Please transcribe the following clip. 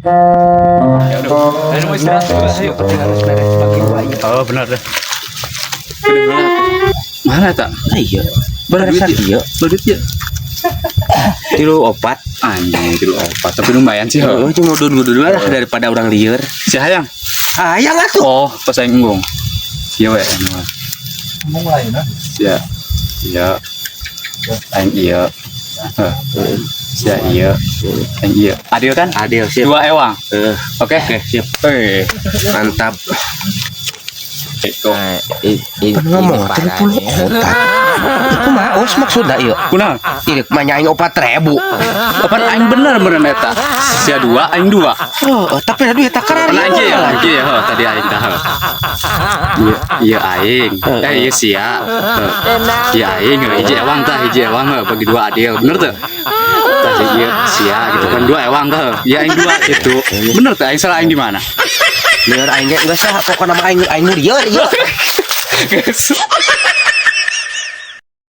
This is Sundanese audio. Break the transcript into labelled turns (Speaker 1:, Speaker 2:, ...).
Speaker 1: Ya udah. Ayo mau istirahat dulu, ayo.
Speaker 2: Harus beres bagi dua ya.
Speaker 1: Oh, benar deh. Mana tak?
Speaker 2: Iya.
Speaker 1: Bener
Speaker 2: Beres
Speaker 1: duit
Speaker 2: ya.
Speaker 1: Duit ya?
Speaker 2: Tilu opat.
Speaker 1: Anjing, tilu opat. Tapi lumayan sih.
Speaker 2: Oh, cuma ngudun-ngudun lah daripada orang lieur.
Speaker 1: Si hayang.
Speaker 2: Hayang atuh.
Speaker 1: Oh, pas aing embung. Iya we, anu.
Speaker 3: Ngomong lain ah.
Speaker 1: Sia. Iya. Aing iya. Heh. Sia iya. Aing iya. Adil kan?
Speaker 2: Adil, siap.
Speaker 1: Dua ewang.
Speaker 2: Eh,
Speaker 1: Oke.
Speaker 2: oke, siap.
Speaker 1: Eh,
Speaker 2: Mantap.
Speaker 1: itu.
Speaker 4: Nah,
Speaker 2: Ngomong 34. Itu mah os maksudna ieu.
Speaker 1: Kunaon?
Speaker 2: Ini mah aing 4000.
Speaker 1: Kapan aing bener meureun eta? Sia dua, aing dua.
Speaker 2: Oh, tapi aduh eta karar.
Speaker 1: Pernah aing ya, aing ya, heuh, tadi aing tah. Heuh. Iya, iya aing. Eh, iya sia. Heuh. Iya aing, heuh, hiji ewang tah, hiji ewang heuh, bagi dua adil. Bener tuh? Tah iya sia gitu kan dua ewang tah. Heuh. Iya aing dua gitu. Bener tuh aing salah aing di mana?
Speaker 2: Lieur aing ge geus lah, pokona mah aing aing nu lieur ieu.
Speaker 1: Geus.